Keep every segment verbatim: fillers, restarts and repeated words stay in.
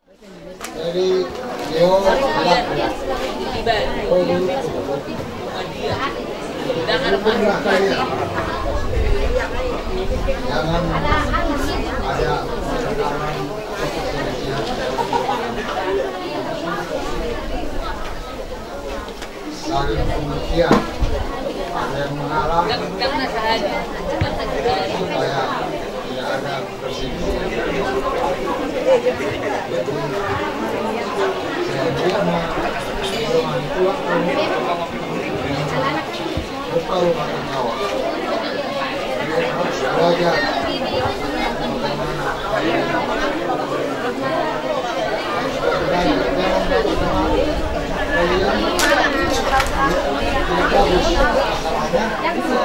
Jadi, yo, ya. Jadi, jangan ada pertengkaran. Saling pengertian, ada yang mengalah, supaya tidak ada perselisihan. Jadi, saya kira, doa itu akan membuka rumah tangga. Jadi, harus belajar bagaimana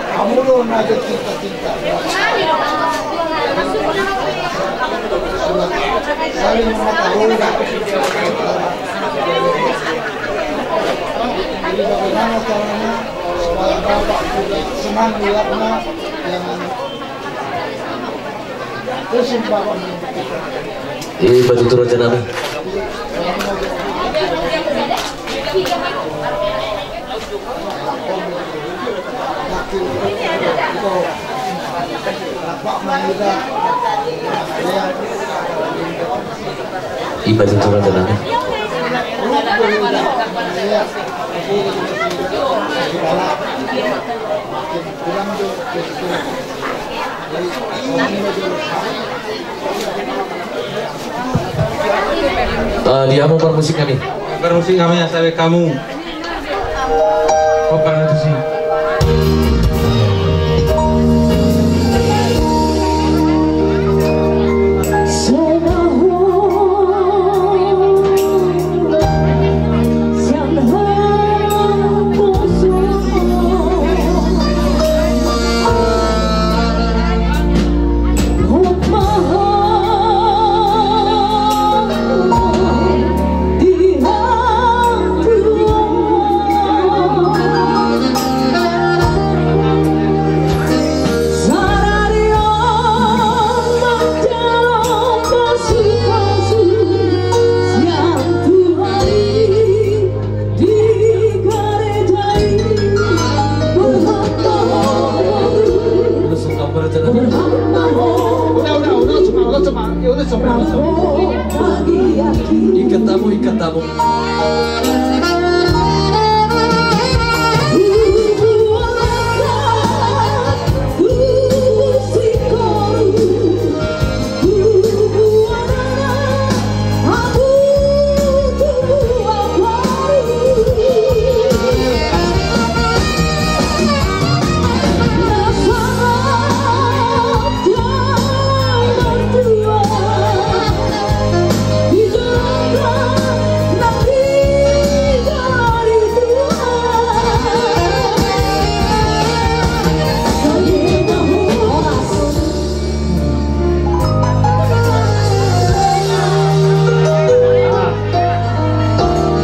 Kamu lo na jadi cinta-cinta. Saling mengetahui. Jadi bagaimana caranya supaya bapak juga senang melihatnya, jangan I ma tutur raja nami. I ma tutur raja nami. Ah, dia mau bermusik kami. Bermusik kami ya, sampai kamu. Kau pernah tuh sih. Ikat tamu, ikat tamu.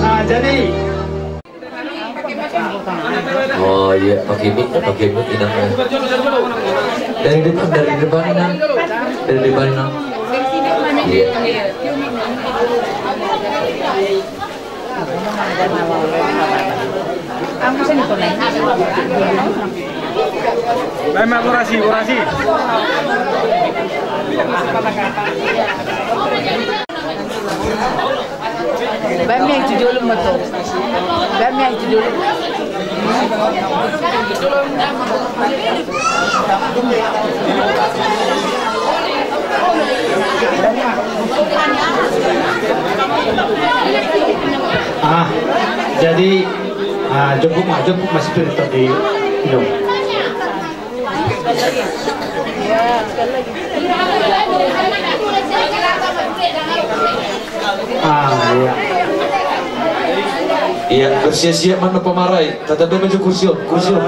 Nah, jadi. Oh iya, pakai mic, pakai mic, inang. Dari depan, dari depan, inang. Dari depan, inang. Iya. Baen ma, orasi, orasi. Baen ma i tu jolo ma tu. Baen ma i tu jolo. Ah, jadi, ah, jemput ma, jemput ma spiritu di, you know. Ah, iya. Iya, bersiap-siap ma na pamarai. Tatambai ma jo kursi on, kursi on.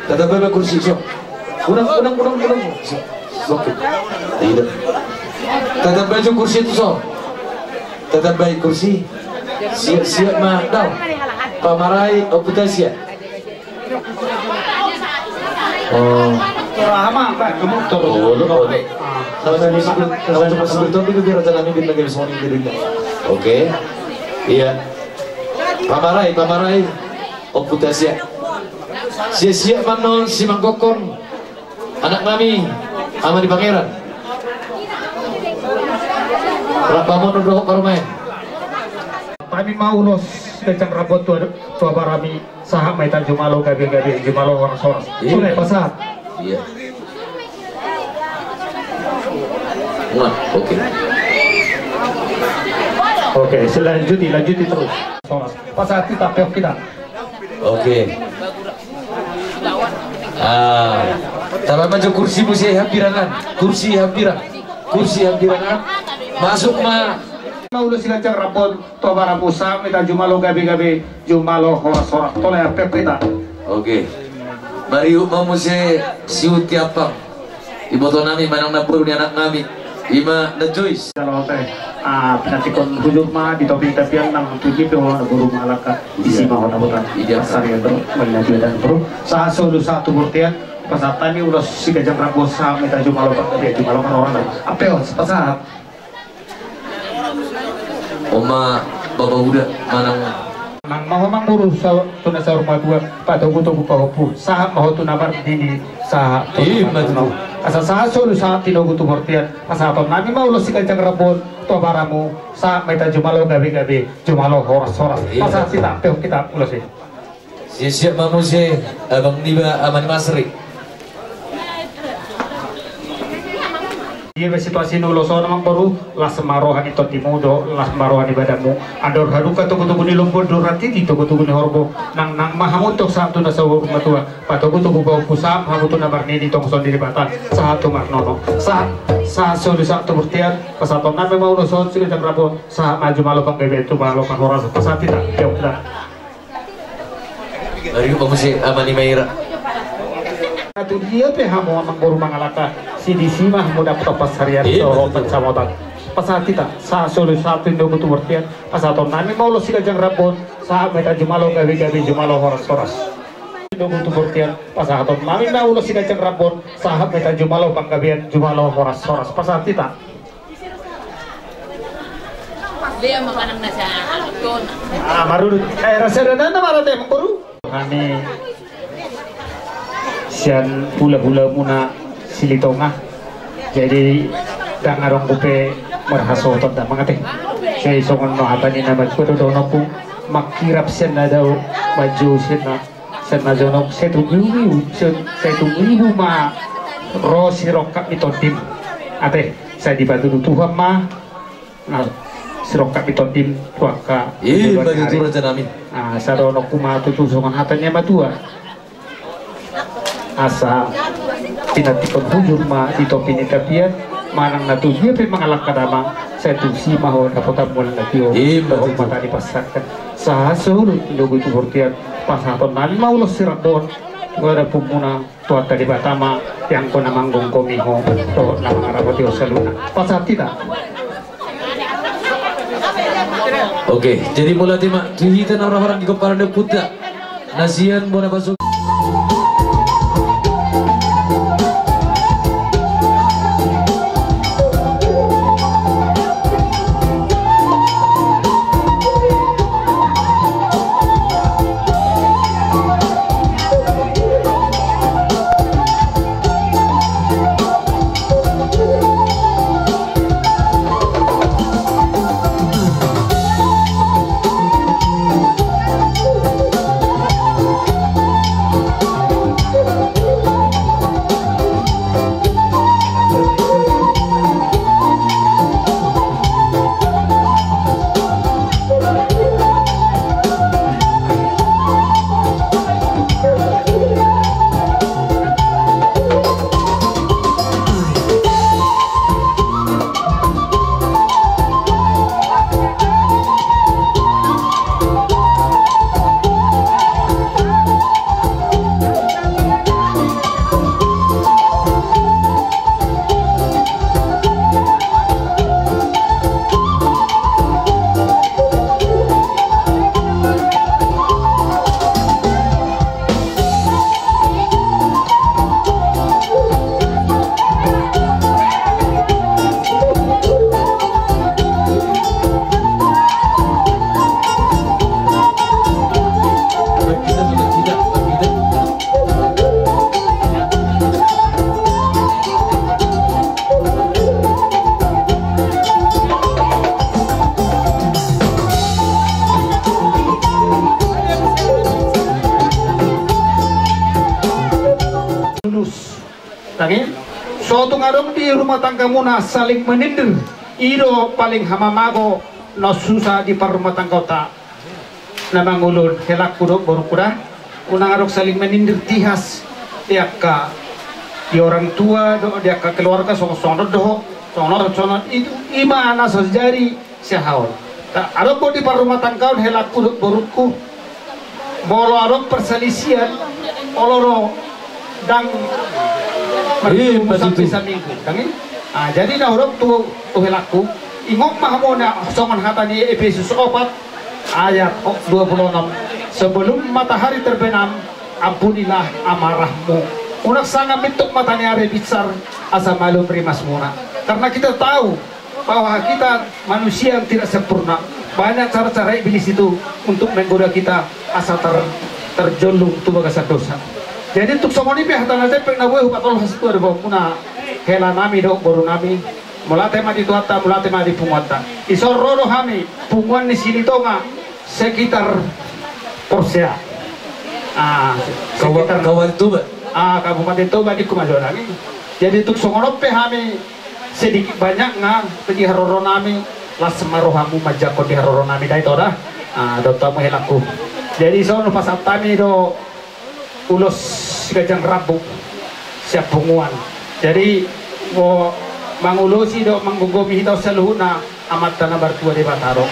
Tatambai ma kursi on. Unang, unang, unang, unang. Oke. Tidak. Tatambai jo kursi tu son. Tatambai kursi. Siap, siap ma, dao. Pamarai, ompunta siap. Oh. Oke. Iya. Pamarai, pamarai. Ompunta siap. Siap-siap ma annon simanggongkon. Anak nami, Ama ni Pangeran. Rap hamu annon dohot parumaen. Hami ma ulos ganjang rap tu, tu abarami, sahat ma hita jumalo gabe-gabe, jumalo horas-horas. Iya. Sudah, pasahat. Iya. Muat, oke. Oke, silanjuti, lanjuti terus. Horas. Pasahat hita, peok hita. Oke. Ah, taba ma jo kursi muse hambirang an. Kursi hambirang. Kursi hambirang an. Masuk ma. Ma ulos siganjang rap on tu abarami, sahat ma hita jumalo gabe-gabe, jumalo horas-horas. Tole, peok hita. Oke. Marihut ma muse siuti ampang. Iboto nami manang namboru ni anak nami, ima na Joyce. Jalo te, ah, pinantikhon hujur ma di topi tapian nang tu jolo pe ho namboru mangalangka. Disi ma ho namboru. Iya. Pasahat ma annon, manang na Joyce dan bro. Sahat solu sahat tu bontean, pasahat hami ulos siganjang rap on, sahat ma hita jumalo panggabean, jumalo horas-horas. Ape os, pasahat. Oma, bapa uda, manang. Nang ma ho amangboru, sa-, tu na saur matua, patogu-togu pahompu, sahat ma ho tu na marnini, sahat tu na marnono. Asa sahat solu sahat tinogu tu bontean, pasahaton nami ma ulos siganjang rap on tu abarami, sahat ma hita jumalo gabe-gabe, jumalo horas-horas. Pasahat hita, peok hita ulos i. Siap-siap ma muse, abang niba, Ama ni Masri. Dia be situasi ni ulos on amangboru, las ma roha ni tondimu dohot las ma roha ni badanmu. Andor halumpang togu-togu ni lombu, andor hatiti togu-togu ni horbo. Nang, nang ma hamu antong sahat tu na saur matua, patogu-togu pahompu, sahat hamu tu na marnini, tong songon i Debata, sahat tu marnono. Sahat, sahat solu sahat tu bontean, pasahaton nami ma ulos on siganjang rap on, sahat ma jumalo panggabean, jumalo horas-horas, pasahat hita, peok hita. Marihut ma muse, Ama ni Maira. Na tu dia pe hamu amangboru mangalangka, sidisi ma hamu dapotan pansarian dohot pansamotan. Pasahat hita, sahat solu sahat tinogu tu bontean, pasahaton nami ma ulos siganjang rap on, sahat ma hita jumalo gabe-gabe, jumalo horas-horas. Tinogu tu bontean, pasahaton nami ma ulos siganjang rap on, sahat ma hita jumalo panggabean, jumalo horas-horas. Pasahat hita. Dia makanan nasi. Ah, marudut. Eh, rasa dana na marate mangkoru. Kami sian hula-hula muna Silitonga. Jadi, dang adong dope marhasohoton da mangate. Sai songon na hata ni na matua do dohononku, mangkirap sian na dao, manjou sian na Sian na jonok, sai tung ibu, sai, sai tung ibu ma ro sirongkap ni tondim. Ate, sai dipatudu Tuhan ma, na, sirongkap ni tondim tu angka. Ima tutu, raja nami. Ah, sai dohononku ma tutu songon hata ni na matua. Asa pinantikhon hujur ma di topi ni tapian, manang na tu dia pe mangalangka damang, sai tusi ma ho dapotan mual na tio. Ima tutu. Dohot mata dipasahatkan. Sahat saluhut tinogu tu bontean, pasahaton nami ma ulos sirandon tu adaponmuna, Tuhanta Debata ma, anggo na manggomgomi ho dohot na mangaramoti ho saluhutna. Pasahat hita. Oke, jadi mauliate ma tu hita na marhahamaranggi pomparan ni ompunta na sian bona pasu. So tung adong di rumah tanggamuna saling menyindir, i do paling hamamang na susa di parrumahtanggaonta. Na mangulon helangku dohot borungku da, unang adong saling menyindir tihas di angka, di orang tua dohot di angka keluarga, songon songon on dohot songon on songon on, itu i ma na so jadi siahaon. Adong do di parrumahtanggaon helangku dohot borungku, molo adong perselisihan, olo do ndang martumu sampe saminggu, ndang i. Jadi na hudok tu helangku, ingot ma hamu na songon hata ni Epesus opat ayat dua puluh enam, sebelum matahari terbenam, ampunilah amarahmu. Unang sanga mintuk mataniari binsar asa malum rimasmuna. Karena kita tahu bahwa kita manusia yang tidak sempurna. Banyak cara-cara iblis itu untuk menggoda kita asa ter, terjolung tu bagasan dosa. Jadi tung songon i pe hata na jempek na boi hupatolhas tu adopanmuna, hela nami dohot boru nami, mauliate ma di Tuhanta, mauliate ma di punguanta. Dison ro do hami punguan ni Silitonga sekitar Porsea. Ah, sekitar Kabupaten Toba. Ah, Kabupaten Toba di Kumajola ni. Jadi tung songon on pe hami sedikit banyakna di haroro nami, las ma rohamu manjangkon di haroro nami da, ito da. Ah, dohot hamu helangku. Jadi dison pasahat hami do ulos si ganjang rambu sian punguan. Jadi mangulosi dohot manggomgomi hita on saluhutna Amanta na martua Debata do.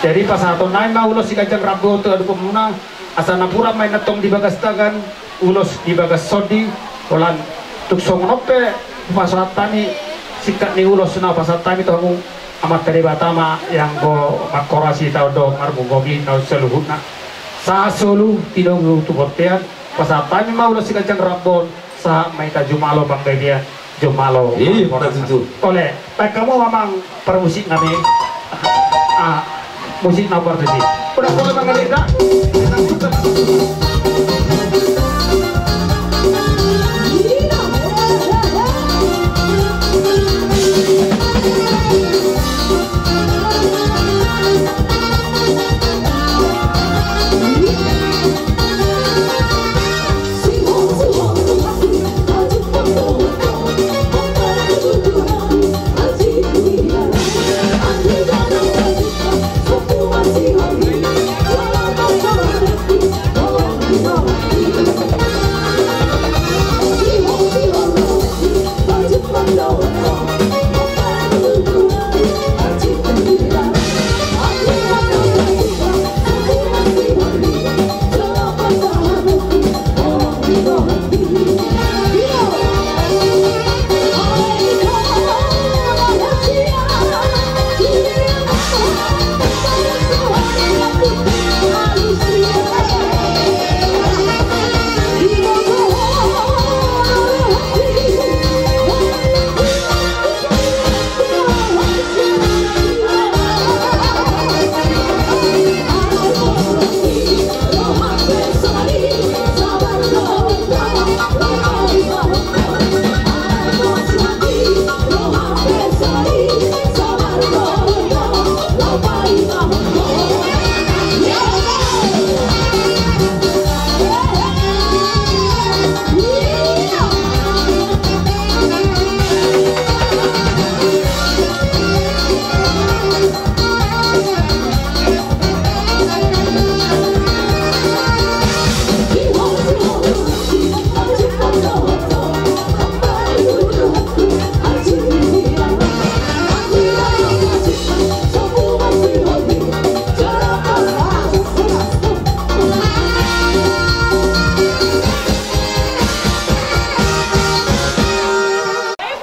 Jadi pasahaton nami ma ulos si ganjang rambu on tu adopanmuna, asa napuran ma i antong di bagas tangan, ulos di bagas tondi. Holan tung songon on pe pasahat hami singkat ni ulos na pasahat hami tu hamu, Amanta Debata ma i anggo manghorasi hita on dohot margomgomi hita on saluhutna. Sahat solu tinogu tu bontean, pasahat hami ma ulos si ganjang rambu on, sahat ma hita jumalo panggabean, jumalo. Ih, parhorasan. Ole, baen hamu ma amang parmusik nami. Ah, musik na parmusik. Udah boleh mangalir dah.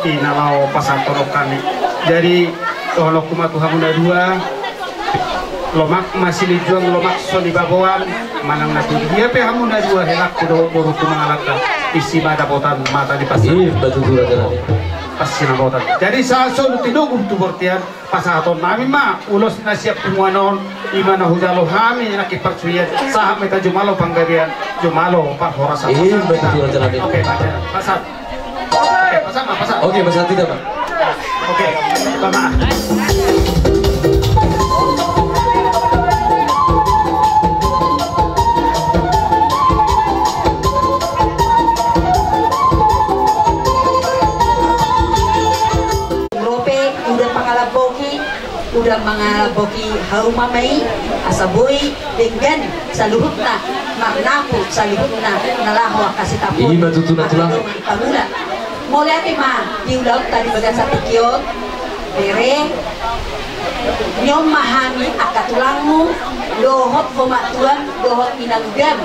Di na laho pasahathon hami. Jadi dohononku ma tu hamu na dua, lomak ma silinjuang, lomak so nibaboan, manang na tu dia pe hamu na dua, helangku dohot borungku mangalangka, disi ma dapotan mata ni pasa. Ih, betul, betul, betul. Pasti na botan. Jadi sahat solu tinogu tu bontean, pasahaton nami ma ulos na sian punguan on, i ma na hujalo hami nangkin parsuhian, sahat ma hita jumalo panggabean, jumalo parhorasan. Ih, betul, betul, betul. Oke, pasahat. Oke, pasahat, pasahat. Oke, pasahat hita, Pak. Oke, pasahat. Uda mangalambok i hauma ma i, asa boi denggan saluhutna, marnapu saluhutna na laho angka sitampul. Ima tutu na tulang. Pamula. Mauliate ma di ulaonta di bagasan tingki on. Bere, nion ma hami angka tulangmu, dohot omak tuam, dohot inang udam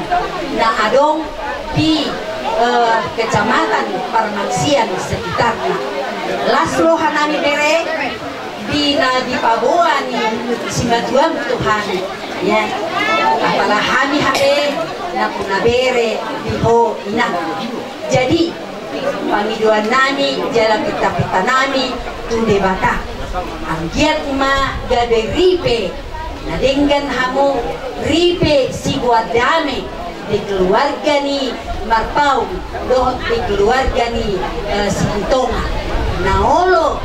na adong di, eh, kecamatan Parmangsian sekitarna. Las roha nami bere, di na dipaboa ni simatuam tu hami, ya. Apala hami hape na puna bere di ho inang. Jadi, pangidoan nami jala pinta-pinta nami tu Debata, anggiat ma gabe ripe na denggan hamu, ripe siboan dame di keluarga ni Marpaung dohot di keluarga ni, eh, Sibutonga, na olo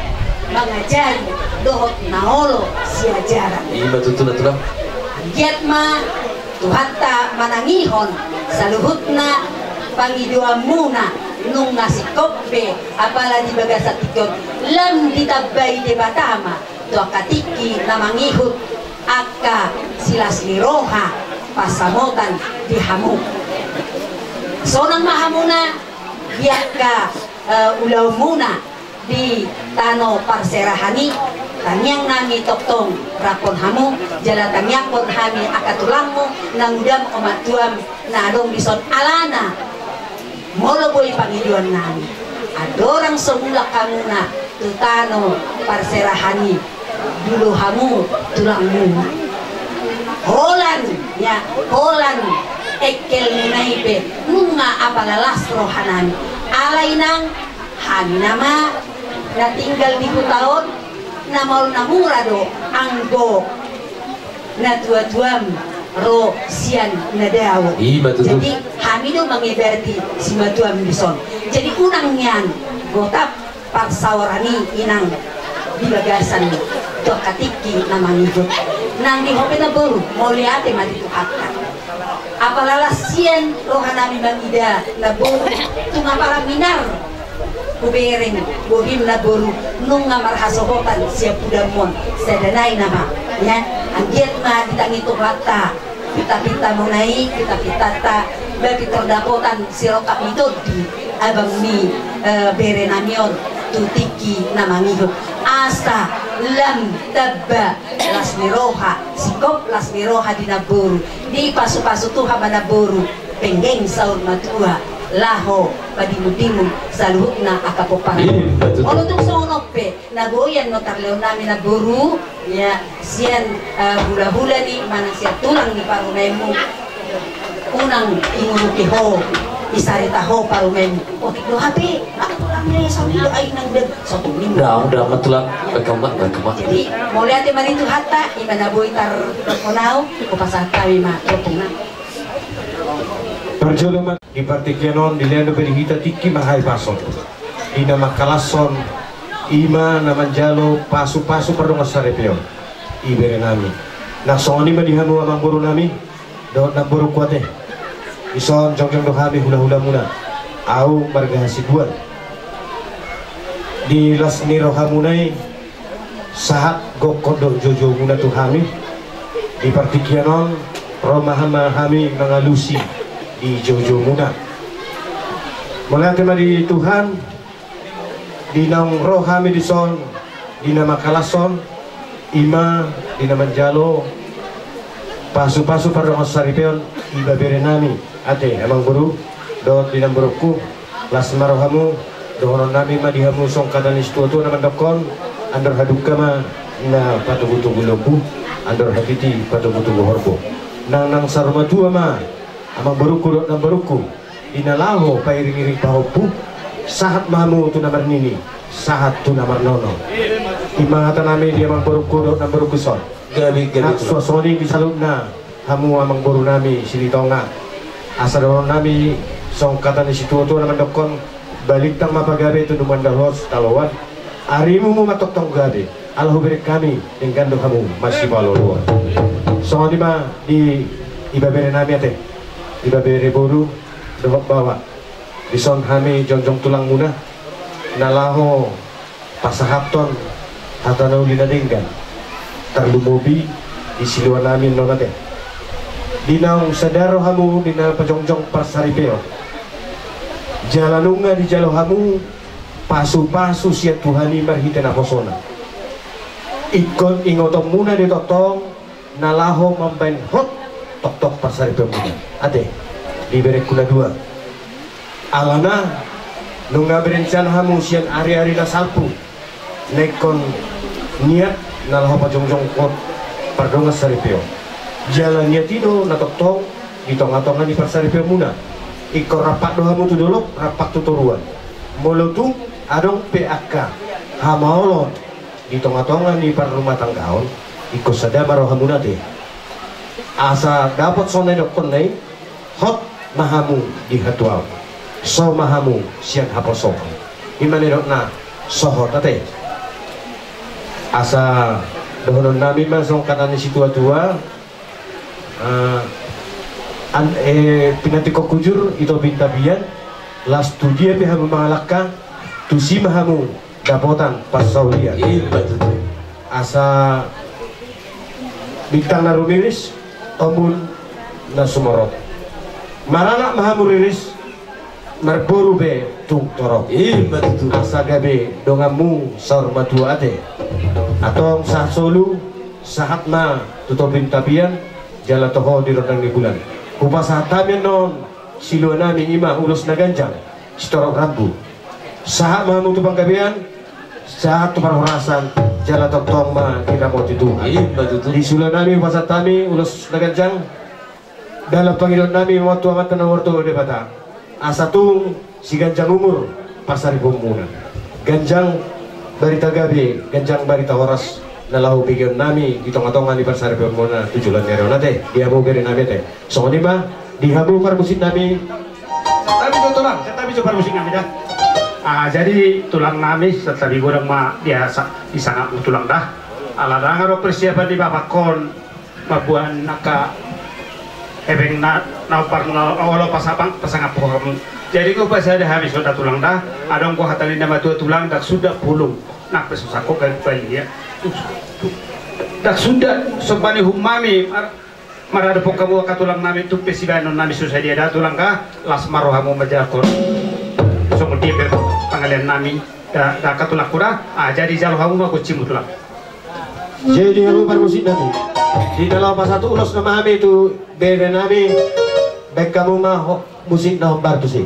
mangajari dohot na olo siajaran. Ima tutu na tulang. Anggiat ma Tuhanta manangihon saluhutna pangidoanmuna, nunga singkop be apala di bagasan tingki on, lam ditambai Debata ma tu angka tingki na mangihut angka silas ni roha pansamotan di hamu. Sonang ma hamuna di angka, eh, ulaonmuna di tano parserahan i. Tangiang nami tongtong raphon hamu, jala tangiangkon hami angka tulangmu, inang udam, omak tuam na adong dison, alana molo boi pangidoan nami, andorang so mulak hamuna tu tano parserahan i, dilo hamu tulangmuna. Holan, ya, holan engkelmuna i pe nunga apala las roha nami. Alai nang hami nama na tinggal di huta on, na maol na mura do anggo natua-tuam ro sian na dao. Ima tutu. Jadi hami do mangibati simatuam dison. Jadi unang nian gotap parsaoran i, inang, di bagasan tu angka tingki na mangihut. Nang di ho pe namboru, mauliate ma di Tuhanta. Apala las sian roha nami mangida namboru, tung apala minar hubereng bohim namboru, nunga marhasohotan sian pudamon sada nai nama, ya. Anggiat ma ditangi Tuhanta pinta-pintamuna i, pinta-pintanta, bagi perdapotan sirongkap ni tondi abang ni, eh, bere nami on tu tingki na mangihut. Asa lam tamba las ni roha, singkop las ni roha di namboru. Dipasu-pasu Tuhan ma namboru, penggeng saur matua, laho padimun-dimun saluhutna angka pomparan. Iya, betul. Olo tung songon on pe, na boi annon tarlehon nami namboru, ya, sian, eh, hula-hula ni, manang sian tulang ni parumaenmu. Unang ingurupi ho, isarita ho parumaenmu. Otik do hape, nang tulang ni, songon i do, ai nang de, sotuni. Udah, udah, ma tulang, berkembang, berkembang. Jadi, mauliate ma di Tuhanta, ima na boi tarhonau, hupasahat hami ma, topung na. Parjolo ma di partingkian on, dilean dope di hita tingki marhahipason. Di na mangkalashon, ima na manjalo pasu-pasu pardongan saripeon. I bere nami. Nang songon i ma di hamu amangboru nami, dohot namborungku ate. Dison jongjong do hami hula-hulamuna. Ahu marga Hasibuan. Di las ni rohamuna i, sahat gokkon dohot jou-joumuna tu hami. Di partingkian on, ro ma hami mangalusi di jou-joumuna. Mauliate ma di Tuhan, di naung ro hami dison, di na mangkalashon, ima di na manjalo pasu-pasu pardongan saripeon, ibebere nami, ate, amangboru, dohot di namborungku. Las ma rohamu, dohonon nami ma di hamu songon hata ni situa-tua na mandokkon, andor hadungka ma na patogu-togu lombu, andor hatiti patogu-togu horbo. Nang, nang saur matua ma, amangborungku dohot namborungku, di na laho pairing-iring pahompu, sahat ma hamu tu na marnini, sahat tu na marnono. Ima hata nami di amangborungku dohot namborungku dison. Gabe, gabe. Nang songon i di saluhutna hamu amangboru nami Silitonga. Asa dohonon nami songon hata ni situa-tua na mandokkon, balintang ma pagabe, tunduman dalos taloan, arimu ma tongtong gabe, ala hubereng hami denggan do hamu masipaloloan. Songon i ma di ibebere nami ate, ibebere boru dohot baoa. Dison hami jongjong tulangmuna, na laho pasahathon hata na uli na denggan. Tarlumobi di siluanami annon ate. Di naung sada rohamu di na pajongjong parsaripeon, jala nunga dijalo hamu pasupasu sian Tuhan i marhite naposona. Ingkon ingotonmuna do i tongtong na laho mambahen hot tongtong parsaripeonmuna ate, di berengku na dua. Alana nunga berencana hamu sian ariari na salpu na ingkon niat na laho pajongjongkon pardongan saripeon. Jala niat i do na tongtong di tongatonga ni parsaripeonmuna. Ingkon rampak do hamu tu dolok, rampak tu toruan. Molo tung adong pe angka hamaolon di tongatonga ni parrumatanggaon, ingkon sada ma rohamuna ate. Asa dapot songon na nidokkonna i, hot ma hamu di hatuaon, so ma hamu sian haposoon. I ma na nidokna so hot ate. Asa dohononnami ma songon hata ni situatua, eh, an-, eh, pinantikhon hujur, ito bintabian, las tu dia pe hamu mangalangka, tusi ma hamu dapotan parsaulian. Ima tutu. Asa bintang na rumiris, ombun na sumorop. Maranak ma hamu riris, marboru be tung torop. Ima tutu. Asa gabe donganmu saur matua ate. Antong sahat solu, sahat ma tu topi ni tapian, jala toho di rondang ni bulan. Hupasahat hami annon siluanami, ima ulos na ganjang, sitorop rambu. Sahat ma hamu tu panggabean, sahat tu parhorasan, jala tongtong ma diramoti Tuhan. Ima tutu. Di siluanami hupasahat hami ulos na ganjang, dalan pangidoannami ma tu Amanta na martua Debata, asa tung siganjang umur parsaripeonmuna. Ganjang barita gabe, ganjang barita horas, na laho begeonnami di tongatonga ni parsaripeonmuna tu joloan ni ari on ate, di hamu berenami ate. Songon i ma di hamu parmusiknami. Santabi jo tulang, santabi jo parmusiknami da. Ah, jadi tulangnami, santabi godang ma di asa, di sangapmu tulang da. Ala ndang adong persiapan ni bapakon mamboan angka hepeng na, na hombar na olo pasapang, pasangap hamu. Jadi nga hupasada hami songon i da tulang da. Adong do hata ni na matua tulang, ndang suda pulung nang pe so sangkot gabe balian. Ndang suda somba ni uhumnami mar-, maradophon hamu angka tulangnami, tung pe sibahenonnami so sadia da tulang ka. Las ma rohamu manjangkon songon dia pe pangaleannami da, da angka tulangku da. Ah, jadi jalo hamu ma gonsimu tulang. Jadi hamu parmusiknami, di na laho pasahat ulos nama hami tu berenami, baen hamu ma ho-, musik na hombar tusi.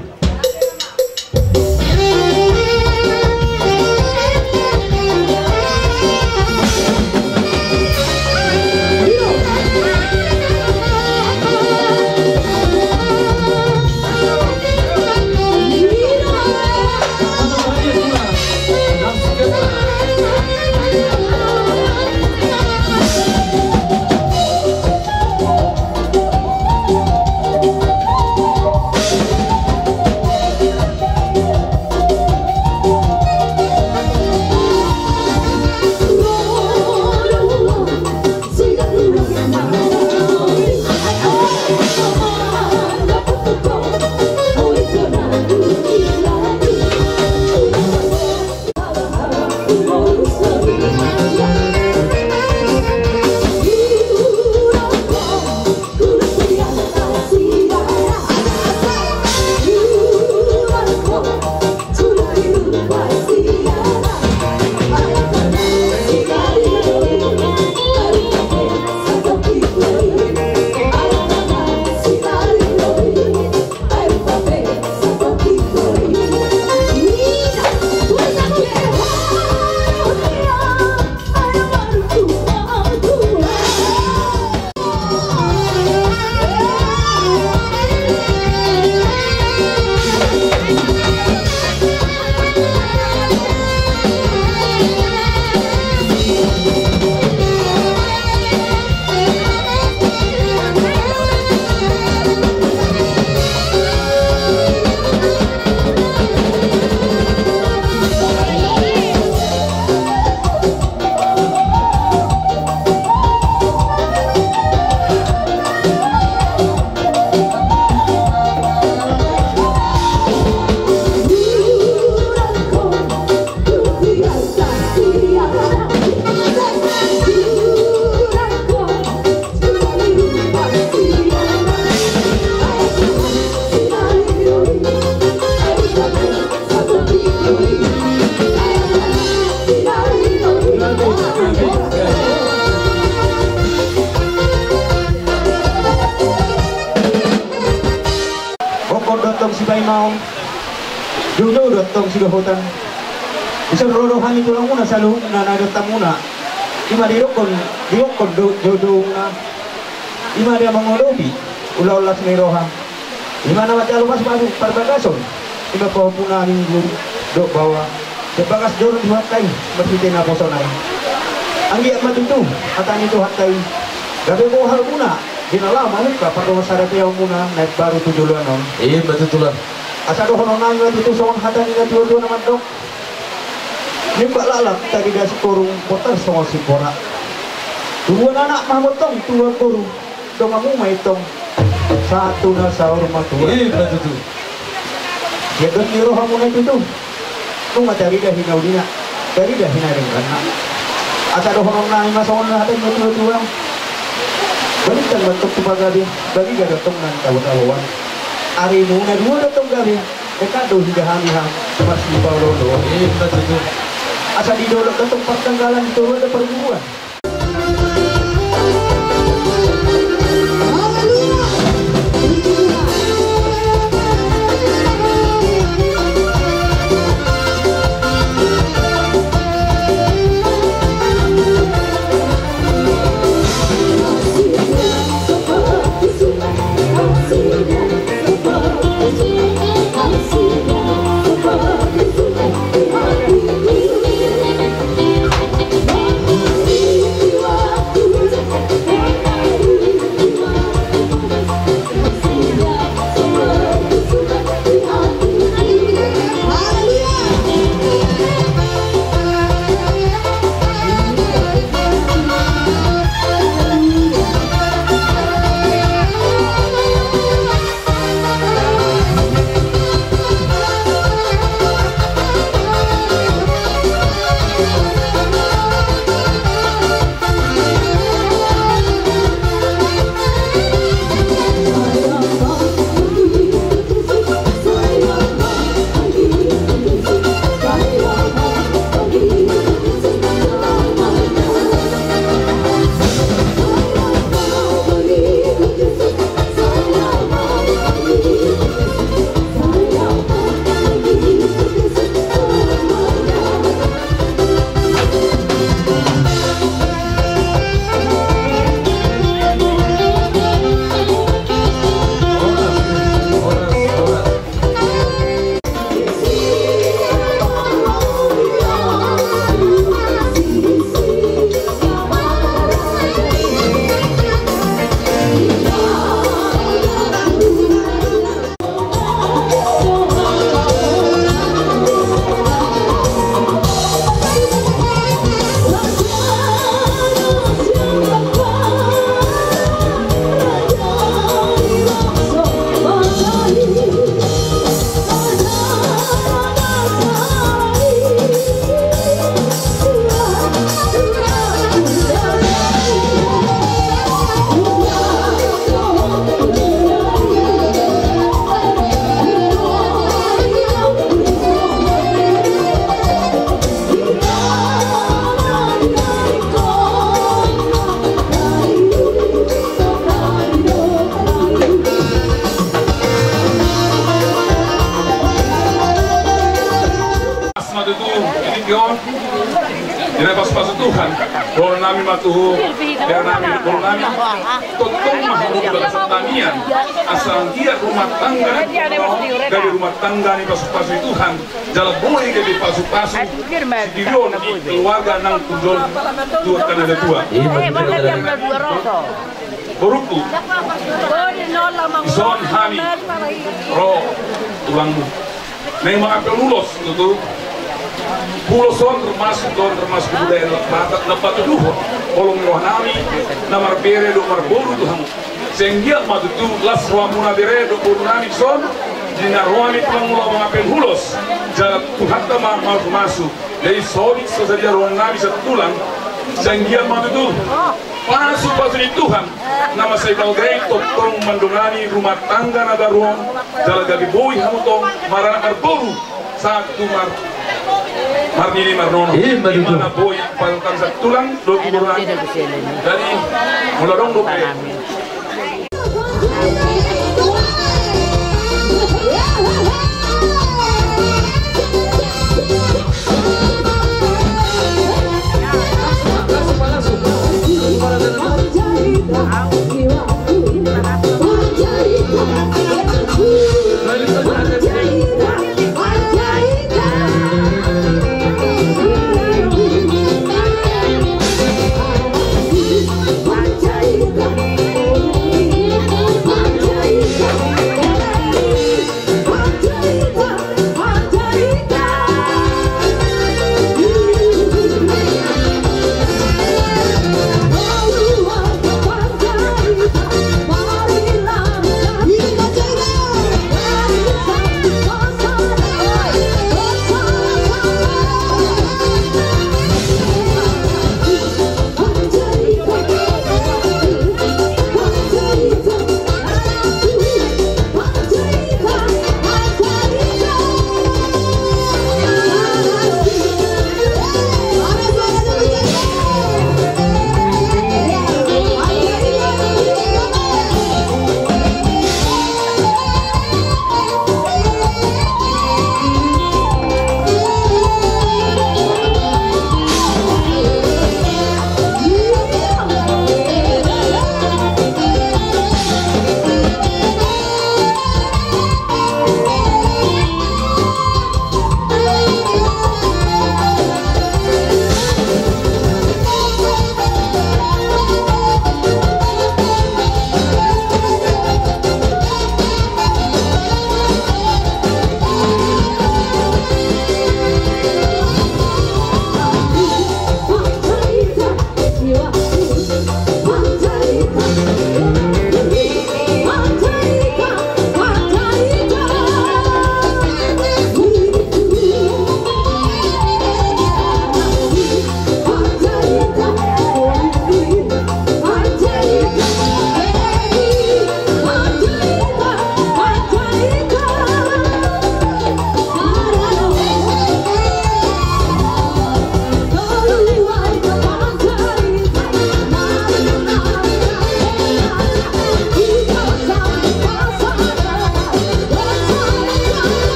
Tong sidohotan. Dison ro do hami tulangmuna saluhutna na dohononmuna. Ima didokkon, didokkon do, do, dohononmuna. Ima dia mangadopi ulaon las ni roha. Ima na manjalo pasupasu parbagason. Ima pahompuna ni guru dohot baoa. Sian bagas joro ni Tuhanta i marhite naposona i. Anggiat ma tutu hata ni Tuhanta i gabe bohalmuna di na laho mamungka pardongansaripeonmuna na imbaru tu joloan on. Ima tutu, Tulang. Asa dohononnami ma tutu songon hata ni natuatua na mandok: Niumbak laklak tarida sikorung, bontar songon sipora. Tubuan anak ma hamu antong, tubuan boru, donganmu ma i antong sahat tu na saur matua. Ima tutu. Sian dohot ni rohamuna i tutu, nunga tarida hinaulina, tarida hinadengganna. Asa dohononnami ma songon hata ni natuatua: Balintang ma antong tu pagabe, bariga do antong nang tabotaboan. Arimuna dua do antong gabe, denggan do hida hami hamu marsipaolooloan. Ima tutu. Asa di dolok do antong pardanggalan, di toru do parguruan. Pas ma tutu, ini pion. Di na pasupasu Tuhan, dohononnami ma tu bere nami, boru nami. Tongtong ma hamu di bagasan tangiang, asa anggiat rumah tangga ni, gabe rumah tangga ni pasupasu Tuhan. Jala boi gabe pasupasu sitiruon di keluarga nang tu jolo tu angka na tua. Borungku, dison hami ro tulangmu. Naeng mangapel ulos tutu. Ulos on termasuk, on termasuk budaya Batak na patuduhon holong ni roha nami na marbere dohot marboru tu hamu. Sai anggiat ma tutu las rohamuna bere dohot boru nami dison, di na ro hami tulangmu laho mangapel ulos. Jala Tuhanta ma masu-masu. Jadi so, so sadia roha nami satulang. Sai anggiat ma tutu pasupasu ni Tuhan na mansai balga i tongtong mandongani rumah tangga na baru on, jala gabe boi hamu tong maranak marboru sahat tu mar-, marnini marnono. Ima tutu. Ima na boi pasahaton satulang dohot boru nami. Jadi molo adong dope. Amin.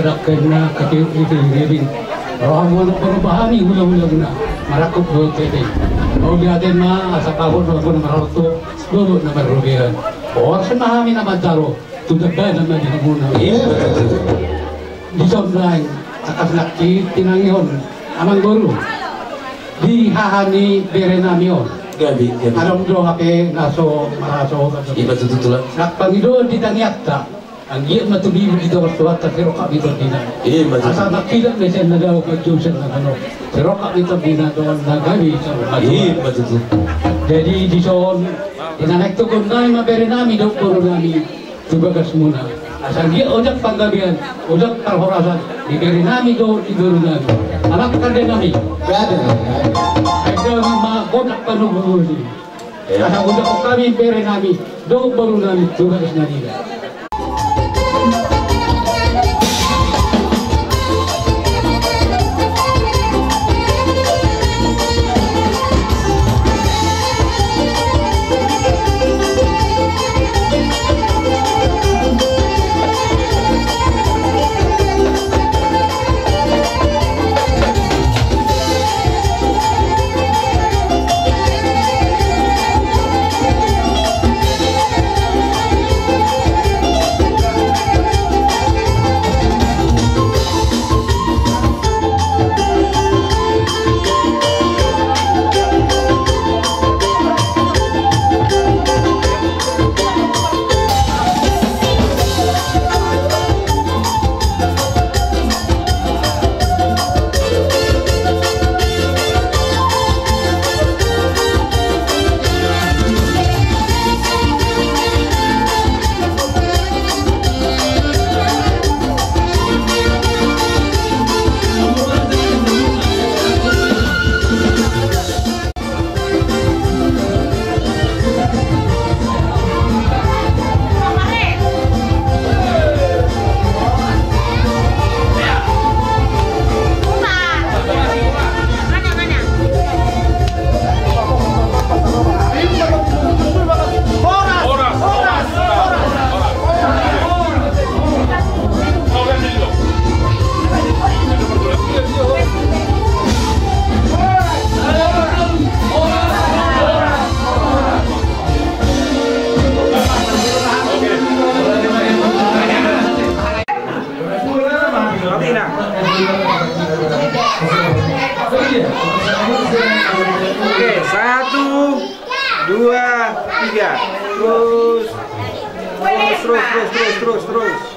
Dakkenna katiuk ni Tinggi Rebin. Roha muna perubahan ni hula-hulana marangkup dua tete. Mauliate ma asa pahut roha muna marhalto dohot na marrobean. Bohor sema hami na manjalo tu dambana ma di hamuna. Iya, betul. Dison lain, tangkas nangkin tinangihon amangboru di haha ni bere nami on. Gabe, gabe. Adong do hape na so maraso. Iba tutu tulang. Nang pangidoan di tangiangta. Anggiat ma tumibu di tonga ni Tuhanta, sirongkap ni tondina. Iya, betul. Asa mangkilap ma sian na dao, manjou sian na malo. Sirongkap ni tondina dohot na gabe saur matua. Iya, betul. Jadi dison, di na naeng togonna ma bere nami dohot boru nami tu bagasmuna. Asa anggiat ojak panggabean, ojak parhorasan di bere nami dohot di boru nami. Amang kande nami. Gabe. Enda ma godang panogunogu i. Asa ujak hami bere nami dohot boru nami tu bagas na nian. Oke, satu, dua, tiga. Terus, terus, terus, terus, terus, terus.